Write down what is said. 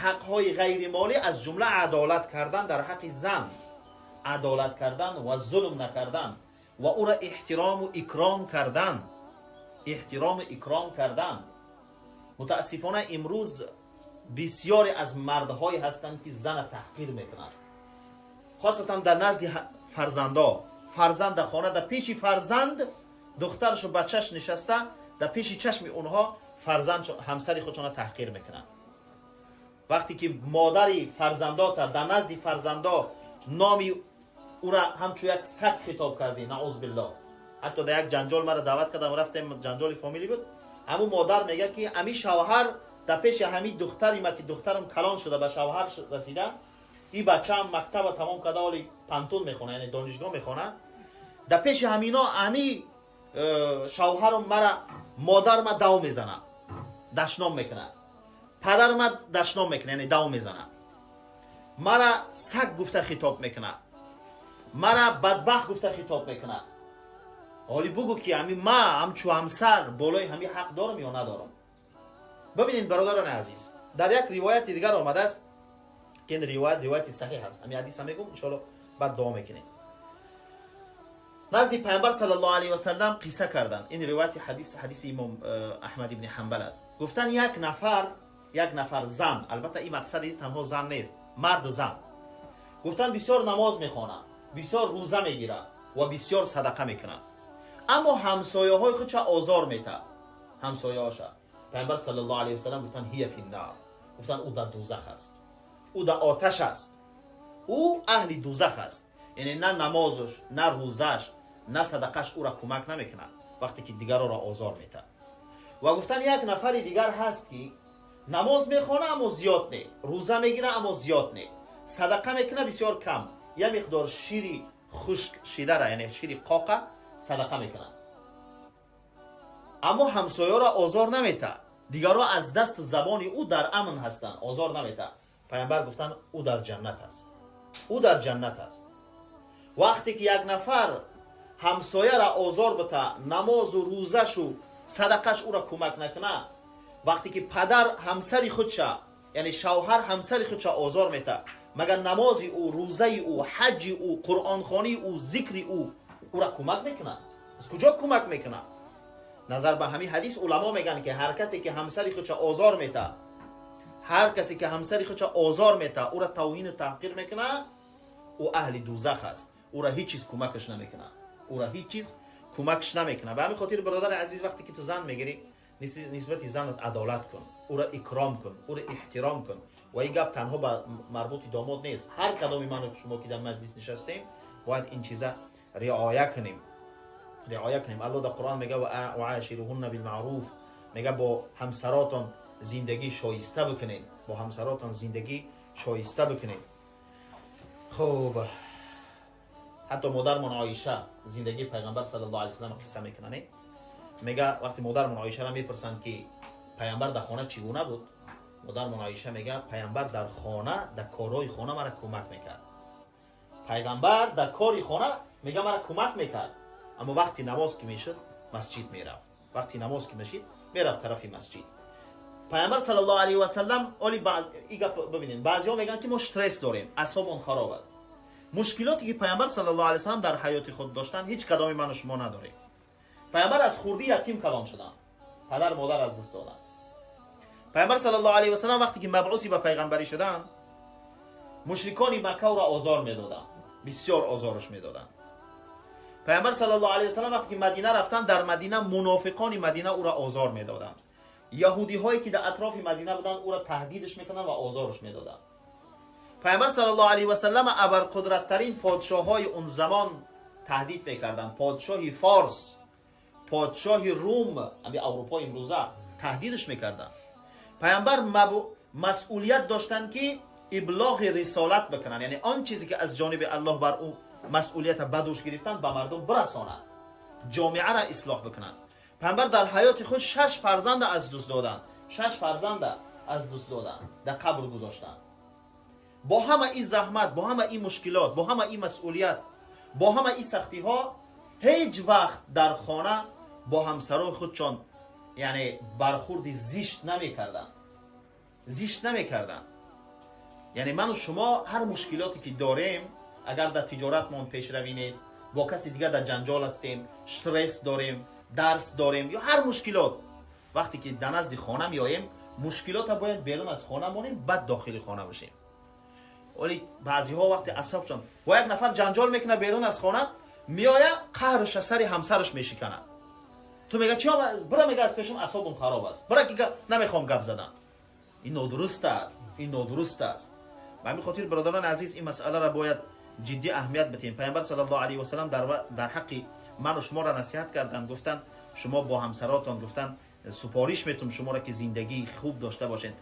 Ҳақҳои ғайримолӣ аз ҷумла адолат кардан дар ҳаққи зан, адолат кардан ва зулм накардан ва ӯро эҳтирому икром кардан, эҳтирому икром кардан. Мутаассифона, имрӯз бисёре аз мардҳое ҳастанд, ки зана таҳқир мекунанд, хосатан дар назди фарзандо. Фарзанд дар хона, дар пеши фарзанд, духтаршу бачаш нишаста, дар пеши чашми онҳо фарзанд ҳамсари худшона таҳқир мекунанд. Вақте ки модари фарзандота дар назди фарзандо номи ӯра ҳамчун як саг хитоб кардӣ, наъуз биллоҳ. Ҳатто дар як ҷанҷол мара даъват кардам, рафтем, ҷанҷоли фомилӣ буд. Ҳамун модар мегӯяд, ки ами шавҳар дар пеши ҳами духтари ма, ки духтарам калон шуда, ба шавҳар расида, и бачаам мактаба тамом карда, ҳоли пантун мехона, яъне донишгоҳ мехона, дар пеши ҳамино ами шавҳарам мара, модар ма дав мезана, дашном мекунад, падар ма дашном мекунад, яъне дав мезана, мара саг гуфта хитоб мекунад, мара бадбахт гуфта хитоб мекунад. Ҳоли бугӯ, ки ҳами ма ҳамчу ҳамсар болои ҳами ҳақ дорам ё надорам? Бибинед, бародарони азиз, дар як ривояти дигар омадааст, ки ин ривоят ривояти саҳиҳ аст. Ҳами ҳадиса мегӯм, иншоалло, баъд дуо мекунем. Назди Пайғамбар саллаллоҳу алайҳи васаллам қисса карданд. Ин ривояти ҳадис, ҳадиси имом Аҳмад ибни Ҳанбал аст. Гуфтан, як нафар зан, албатта, ин мақсад танҳо зан нест, марду зан, гуфтан, бисёр намоз мехонад, бисёр рӯза мегирад ва бисёр садақа мекунад, аммо ҳамсояҳои худша озор метаҳад, ҳамсояҳоша. Пайғамбар саллаллоҳу алайҳи васаллам гуфтан: "هي في النار". Гуфтан, ӯ дар дузах аст, ӯ дар оташ аст, ӯ аҳли дузах аст. Яъне на намозуш, на рӯзаш, на садақаш ӯра кӯмак намекунад, вақте ки дигароро озор метаҳад. Ва гуфтан, як нафари дигар ҳаст, ки намоз мехона, аммо зиёд не, рӯза мегира, аммо зиёд не, садақа мекуна бисёр кам, як миқдор шири хушк шидара, яъне шири қоқа садақа мекунад, аммо ҳамсоёро озор наметаҳад, дигарро аз дасту забони ӯ дар амн ҳастанд, озор наметаҳад. Пайғамбар гуфтанд, ӯ дар ҷаннат аст, ӯ дар ҷаннат аст. Вақте ки як нафар ҳамсояра озор бита, намозу рӯзашу садақаш ӯра кӯмак накунад, вақте ки падар ҳамсари худша, яъне шавҳар ҳамсари худша озор метаҳад, магар намози ӯ, рӯзаи ӯ, ҳаҷи ӯ, қуръонхонии ӯ, зикри ӯ ӯра кӯмак мекунад? Аз куҷо кӯмак мекунад? Назар ба ҳамин ҳадис уламо мегӯянд, ки ҳар касе ки ҳамсари худша озор метаҳад, ҳар касе ки ҳамсари худша озор метаҳад, ӯра тавҳину таҳқир мекунад, ӯ аҳли дузах аст, ӯра ҳеҷ чиз кӯмакаш намекунад, ӯра ҳеҷ чиз кӯмакаш намекунад. Ба ҳамин хотир, бародари азиз, вақте ки ту зан мегирӣ, нисбати занат адолат кун, ӯра икром кун, ӯра эҳтиром кун. Ва ин гап танҳо ба марбути домод нест. Ҳар кадоми ману шумо, ки дар маҷлис нишастем, бояд ин чиза риоя кунем, риоя кунем. Алло дар Қуръон мега: "وعاشروهن بالمعروف". Мега, бо ҳамсаротон зиндагӣ шоиста бикунед, бо ҳамсаротон зиндагӣ шоиста бикунед. Хуб, ҳатто модармон Оиша зиндагии Пайғамбар саллаллоҳу алайҳи васаллам қисса мекунад. Мега, вақте модармон Оишаро мепурсанд, ки Пайғамбар дар хона чӣ гуна буд, модармон Оиша мега, Пайғамбар дар хона, дар корҳои хона мара кӯмак мекард. Пайғамбар дар кори хона, мега, мара кӯмак мекард, аммо вақти намоз ки мешуд, масҷид мерафт. Вақти намоз ки мешид, мерафт тарафи масҷид Пайғамбар саллаллоҳу алайҳи васаллам. Оли и гап бибинем, баъзеҳо мегӯянд, ки мо стресс дорем, асобон хароб аст. Мушкилоте ки Пайғамбар саллаллоҳу алайҳи васаллам дар ҳаёти худ доштанд, ҳеҷ кадоми ману шумо надорем. Пайғамбар аз хурдӣ ятим калон шуданд, падар модар аз даст доданд. Пайғамбар саллаллоҳу алайҳи васаллам вақте ки мабъуси ба пайғамбарӣ шуданд, мушрикони Макка ӯро озор медоданд, бисёр озорш медоданд. Пайғамбар саллаллоҳу алайҳи васаллам вақте ки Мадина рафтанд, дар Мадина мунофиқони Мадина ӯро озор медоданд. Яҳудиҳое ки дар атрофи Мадина буданд, ӯро таҳдидш мекунанд ва озорш медоданд. Пайғамбар саллаллоҳу алайҳи васаллам абарқудраттарин подшоҳҳои он замон таҳдид мекарданд. Подшоҳи Форс, подшоҳи Рум, ами Аврупо имрӯза, таҳдидш мекарданд. Пайғамбар масъулият доштанд, ки иблоғи рисолат бикунанд, яъне он чизе ки аз ҷониби Аллоҳ бар ӯ масъулията ба дӯш гирифтанд, ба мардум бирасонанд, ҷомеаро ислоҳ бикунанд. Пайғамбар дар ҳаёти худ шаш фарзанда аз дӯст доданд, шаш фарзанда аз дӯст доданд, дар қабр гузоштанд. Бо ҳама ин заҳмат, бо ҳама ин мушкилот, бо ҳама ин масъулият, бо ҳама ин сахтиҳо, ҳеҷ вақт дар хона бо ҳамсарои худшон, яъне, бархурди зишт намекарданд, зишт намекарданд. Яъне ману шумо ҳар мушкилоте ки дорем, агар дар тиҷоратмон пешравӣ нест, бо каси дигар дар ҷанҷол ҳастем, стресс дорем, дарс дорем ё ҳар мушкилот, вақте ки дар назди хона меоем, мушкилота бояд берун аз хона монем, баъд дохили хона бошем. Вале баъзеҳо вақте асабшон бо як нафар ҷанҷол мекунад, берун аз хона меоя, қаҳрша сари ҳамсараш мешиканад. Ту мега чи бира, мега, аз пешам, асобам хароб аст, бира ки намехоҳам гап задан. Ин нодуруст аст, ин нодуруст аст. Ба ҳамин хотир, бародарони азиз, ин масъаларо бояд ҷиддӣ аҳамият бидиҳем. Пайғамбар саллаллоҳу алайҳи васаллам дар ҳаққи ману шуморо насиҳат карданд, гуфтанд: шумо бо ҳамсаротон, гуфтанд, супориш метум шуморо ки зиндагии хуб дошта бошед.